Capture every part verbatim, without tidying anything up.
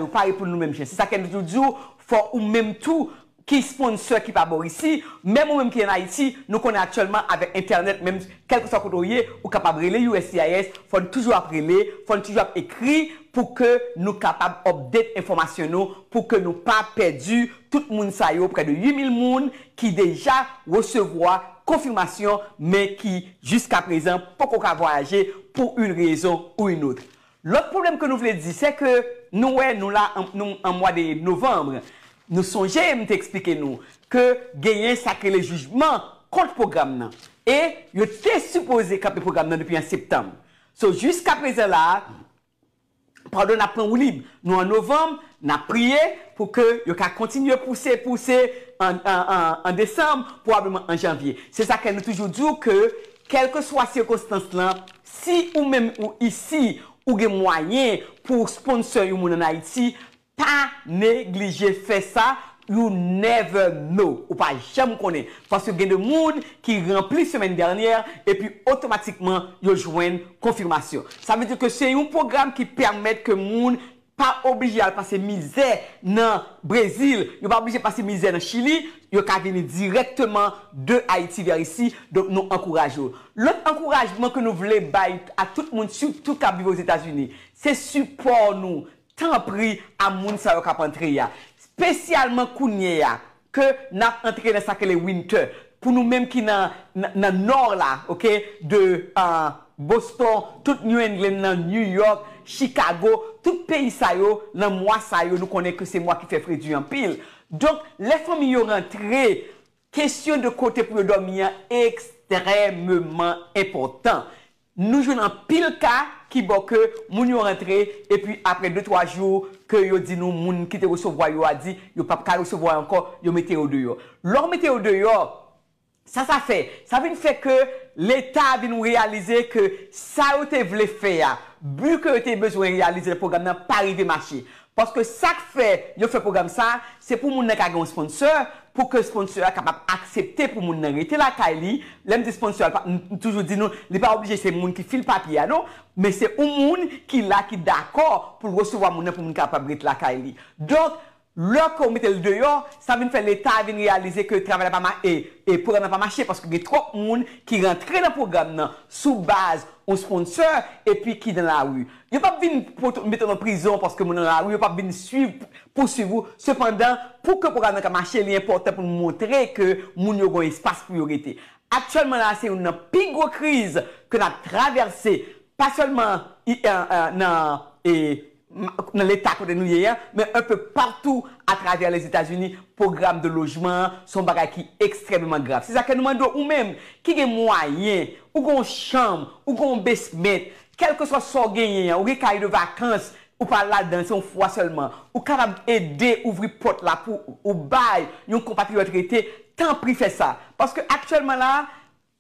yo pa reponn nou menm jan. Se sa ke nou toujou di w, fò ou menm tou ki sponsor ki pa bò isi, menm ou menm ki ann Ayiti, nou konnen aktyèlman avèk entènèt, menm kèlkeswa kote w ye, ou kapab rele U S C I S, fò n toujou ap rele, fò n toujou ap ekri pou ke nou kapab update enfòmasyon nou, pou ke nou pa pèdi tout moun sa yo, prè de uit mil moun ki deja resevwa konfimasyon, men ki jiska prezan poko ka vwayaje pou yon rezon ou yon lòt. Lòt pwoblèm ke nou vle di, se ke nou wè nou la an, nou an mwa de novanm. Nou sonje m te eksplike nou ke genyen sa k rele jijman kont pwogram nan. E yo te sipoze kanpe pwogram nan depi an septanm. So, jiska prezan la, padon, n ap pran woulib. Nou an novanm, n ap priye pou ke yo ka kontinye pouse, pouse an, an, an, an desanm, pwobableman an janvye. Se sa ke nou toujou di w ke, kèlkeswa sikonstans lan, si ou menm ou isi, ou gen mwayen pou w sponsor yon moun ann Ayiti, pa neglije fè sa. You never know. Ou pa janm konnen. Paske gen de moun ki ranpli semèn dènyè, epi otomatikman, yo jwenn konfimasyon. Sa vle di ke se yon pwogram ki pèmèt ke moun pa oblije al pase mizè nan Brezil, yo pa oblije pase mizè nan Chili, yo ka vini dirèkteman de Ayiti vè isi. Donk, nou ankouraje w. Lòt ankourajman ke nou vle bay a tout moun, sitou k ap viv Ozetazini, se sipò nou, tanpri, a moun sa yo k ap antre a. Espesyalman kounye a, ke n ap antre nan sa k rele winter. Pou nou menm ki nan, nan, nan nò la, oke, de, ah, Boston, tout New England nan, New York, Chicago, tout peyi sa yo, nan mwa sa yo, nou konnen ke se mwa ki fè fredi anpil. Donk, lè fanmi yo rantre, kesyon de kote pou yo dòmi an ekstrèmeman enpòtan. Nou jwenn anpil ka ki bò ke moun yo rantre, epi apre de, twa jou ke yo di nou moun ki te resevwa yo a di yo p ap ka resevwa ankò, yo mete yo deyò. Lè w mete yo deyò, sa sa fè? Sa vin fè ke Leta vin reyalize ke sa yo te vle fè a, bi ke yo te bezwen reyalize nan pwogram nan pa rive mache. Paske sa k fè yo fè pwogram sa, se pou moun nan ka gen yon sponsor, pou ke sponsor a kapab aksepte pou moun nan rete lakay li. Lè m di sponsor a, m toujou di nou, li pa oblije se moun ki fil papye a, non, men se yon moun ki la, ki dakò pou l resevwa moun nan, pou moun kapab rete lakay li. Donk, lè ke w mete l deyò, sa vin fè Leta vin reyalize ke travay la pa ma-, e, e pwogram nan pa mache, paske gen twòp moun ki rantre nan pwogram nan sou baz yon sponsor, epi ki nan lari. Yo p ap vin poto-, mete w nan prizon paske moun nan lari, yo p ap vin swiv, pouswiv ou. Sepandan, pou ke pwogram nan ka mache, li enpòtan pou n montre ke moun yo gen espas pou yo rete. Aktyèlman la, se youn nan pi gwo kriz ke n ap travèse, pa sèlman i-, e, e, nan, e, nan leta kote nou ye a, men un peu partout à travers les États-Unis, pwogram de lojman an se yon bagay ki ekstrèmeman grav. Se sa ke nou mande w, ou menm ki gen mwayen, ou gen yon chanm, ou gen yon basement, kèlkeswa sa w genyen an, ou gen kay de vakans, ou pa ladan, se yon fwa sèlman, ou kapab ede ouvri pòt la pou ou bay yon konpatriyòt rete, tanpri fè sa. Paske aktyèlman la,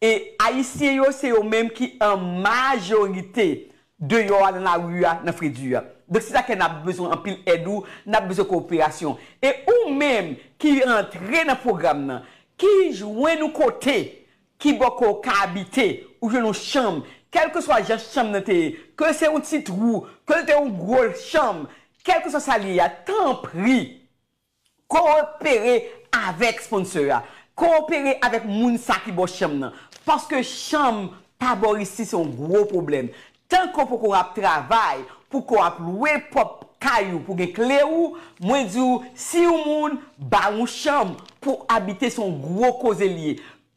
e Ayisyen yo, se yo menm ki an majorite deyò a, nan lari a, nan fredi a. Donk, se sa ke n ap bezwen anpil èd ou, n ap bezwen kowoperasyon. E ou menm ki rantre nan pwogram nan, ki jwenn yon kote, ki bò ke w ka abite, ou jwenn yon chanm, kèlkeswa jan chanm nan te ye, ke se yon ti twou, ke l te yon gwo chanm, kèlkeswa sa l ye a, tanpri, kowopere avèk sponsor a. Kowopere avèk moun sa ki ba w chanm nan. Paske chanm pa bò isi se yon gwo pwoblèm. Tanke w poko ap travay, pou ke w ap lwe pwòp kay ou, pou gen kle ou, mwen di w, si yon moun ba w yon chanm pou w abite, se yon gwo koze l ye.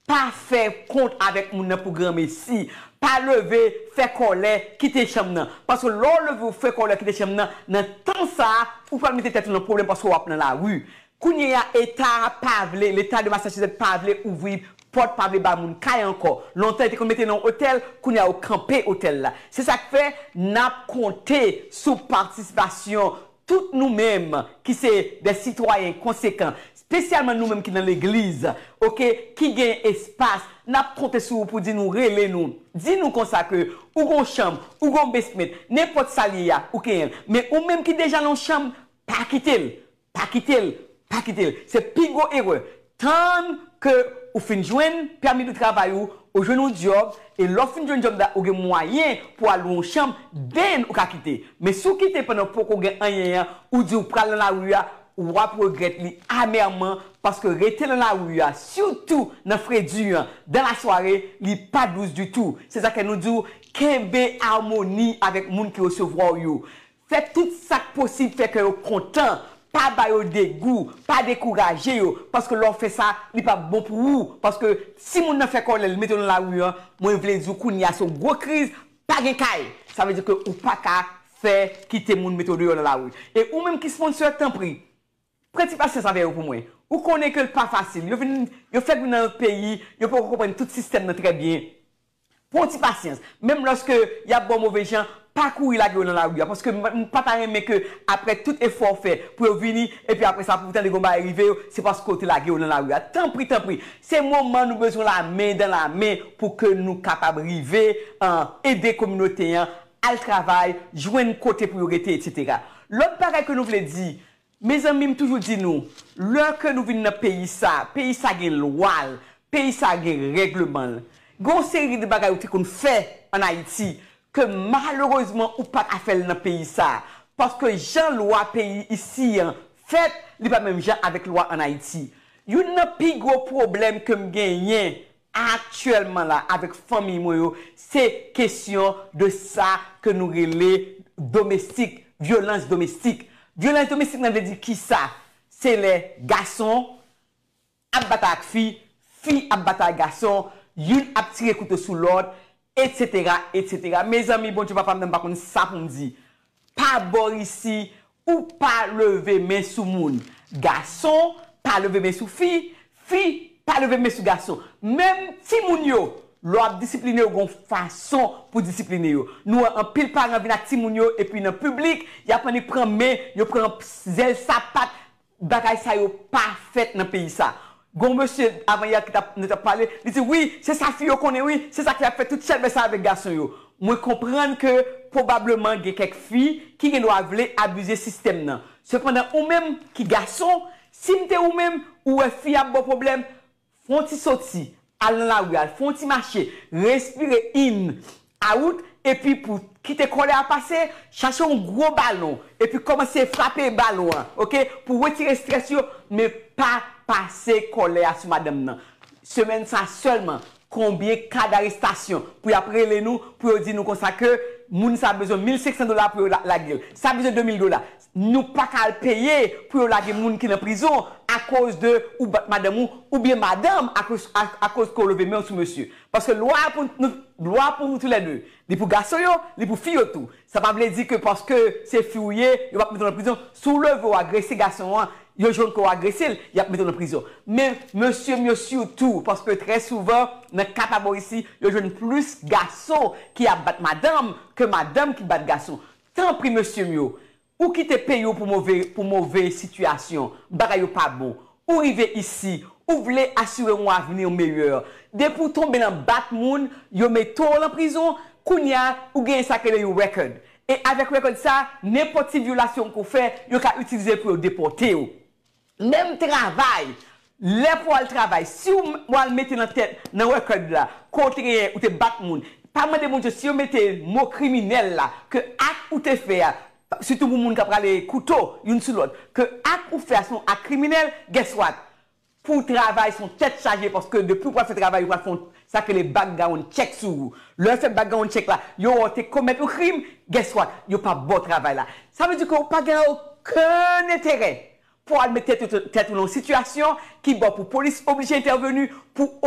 Pa fè kont avèk moun nan pou granmesi. Pa leve, fè kòlè, kite chanm nan. Paske lè w leve ou fè kòlè, kite chanm nan, nan tan sa a, ou pral mete tèt ou nan pwoblèm paske w ap nan lari. Kounye a, eta a pa vle, Leta de Massachusetts pa vle ouvri pòt, pa vle ba moun kay ankò. Lontan, yo te konn mete nan otèl, kounye a, yo kanpe otèl la. Se sa k fè, n ap konte sou patisipasyon tout nou menm ki se de sitwayen konsekan, espesyalman nou menm ki nan legliz, oke, ki gen espas, n ap konte sou ou pou di nou, rele nou, di nou konsa ke ou gon chanm, ou gon basement, nenpòt sa l ye a, ou kenyen l. Men ou menm ki deja nan yon chanm, pa kite l, pa kite l, pa kite l. Se pi gwo erè. Tann ke ou fin jwenn pèmi de travay ou, Ou jwenn yon djòb, e lè w fin jwenn djòb la, ou gen mwayen pou al lwe yon chanm, then ou ka kite. Men si w kite pandan poko gen anyen an, ou di w pral nan lari a, w ap regrèt li amèman, paske rete nan lari a, sitou nan fredi an, dan lasware, li pa dous ditou. Se sa ke nou di w, kenbe amoni avèk moun ki resevwa w yo. Fè tout sa k posib fè ke yo kontan. Pa ba yo degou, pa dekouraje yo, paske lè w fè sa, li p ap bon pou ou. Paske si moun nan fè kòlè, li mete w nan lari an, mwen vle di w kounye a se yon gwo kriz, pa gen kay. Sa vle di ke ou pa ka fè kite moun mete w deyò nan lari. E ou menm ki sponsor, tanpri, pran ti pasyans avè yo pou mwen. Ou konnen ke l pa fasil. Yo vin, yo fèk vin nan yon peyi, yo poko konprann tout sistèm nan trè byen. Pran ti pasyans. Menm lòske y ap ba w move jan, pa kouri lage yo nan lari a. Paske m, m pa ta renmen ke apre tout efò w fè pou yo vini, epi apre sa pou w tande gen yon bagay rive yo, se paske w te lage yo nan lari a. Tanpri, tanpri, se moman nou bezwen lamen dan lamen pou ke nou kapab rive, an, ede kominote an, al travay, jwenn kote pou yo rete, etsetera. Lòt bagay ke nou vle di, mezanmi, m toujou di nou, lè ke nou vin nan peyi sa, peyi sa gen lwa l, peyi sa gen règleman l. Gen yon seri de bagay ou te konn fè ann Ayiti ke malerezman ou pa ka fè l nan peyi sa. Paske jan lwa peyi isi an fèt, li pa menm jan avèk lwa ann Ayiti. Youn nan pi gwo pwoblèm ke m genyen aktyèlman la avèk fanmi mwen yo, se kesyon de sa ke nou rele domestik, vyolans domestik. Vyolans domestik nan vle di kisa? Se lè gason ap batay ak fi, fi ap batay ak gason, youn ap tire kouto sou lòt, etsetera, etsetera. Mezanmi, Bondye papa m nan, m pa konn sa pou m di. Pa bò isi, ou pa leve men sou moun. Gason pa leve men sou fi, fi pa leve men sou gason. Menm timoun yo, lè w ap disipline yo, gen yon fason pou disipline yo. Nou wè anpil paran vin ak timoun yo, epi nan piblik, y ap annik pran men, yo pran zèl sapat, bagay sa yo pa fèt nan peyi sa. Gon mesye avan yè ki t ap, nou t ap pale, li di, wi, se sa fi yo konnen, wi, se sa ki ap fè tout chèlbè sa avèk gason yo. Mwen konprann ke pwobableman gen kèk fi ki gendwa vle abize sistèm nan. Sepandan, ou menm ki gason, si m te ou menm, ou wè fi ap ba w pwoblèm, fè yon ti soti, al nan lari a, fè yon ti mache, respire in, out, epi pou kite kòlè a pase, chache yon gwo balon, epi kòmanse frape balon an, oke, pou retire estrès yo, men pa pase kòlè a sou madanm nan. Semèn sa sèlman, konbyen ka darestasyon pou y ap rele nou, pou yo di nou konsa ke moun sa bezwen mil senk san dola pou yo la-, lage l, sa bezwen de mil dola. Nou pa ka al peye pou yo lage moun ki nan prizon akoz de ou bat madanm ou, oubyen madanm akoz, a, akoz ke w leve men w sou mesye. Paske lwa pou nou, lwa pou nou toulède. Li pou gason yo, li pou fi yo tou. Sa pa vle di ke paske se fi w ye, yo p ap mete w nan prizon. Si w leve w agrese gason an, yo jwenn ke w agrese l, y ap mete w nan prizon. Men mesye m yo sitou, paske trè souvan, nan ka pa bò isi, yo jwenn plis gason ki ap bat madanm ke madanm ki bat gason. Tanpri, mesye m yo, ou kite peyi w pou move, pou move sitiyasyon, bagay yo pa bon. Ou rive isi, ou vle asire yon avni meyè. Depi w tonbe nan bat moun, yo mete w nan prizon, kounye a, ou genyen sa k rele yon record. E avèk record sa, nenpòt ti vyolasyon ke w fè, yo ka itilize l pou yo depòte w. Menm travay, lè pou w al travay, si w m-, w al mete nan tèt, nan record la, ke w te genyen, ou te bat moun, pa mande Bondye si yo mete mo kriminèl la, ke ak ou te fè a, sitou pou moun k ap rale kouto youn sou lòt, ke ak ou fè a se yon ak kriminèl, guess what? Pou w travay, se yon tèt chaje, paske depi w pral fè travay, ou pral fè yon, sa k rele background check sou ou. Lè yo fè background check la, yo wè w te komèt yon krim, guess what? Yo p ap ba w travay la. Sa vle di ke w pa gen okenn enterè pou w al met tèt, tèt ou nan yon sitiyasyon ki bon pou polis oblije entèveni pou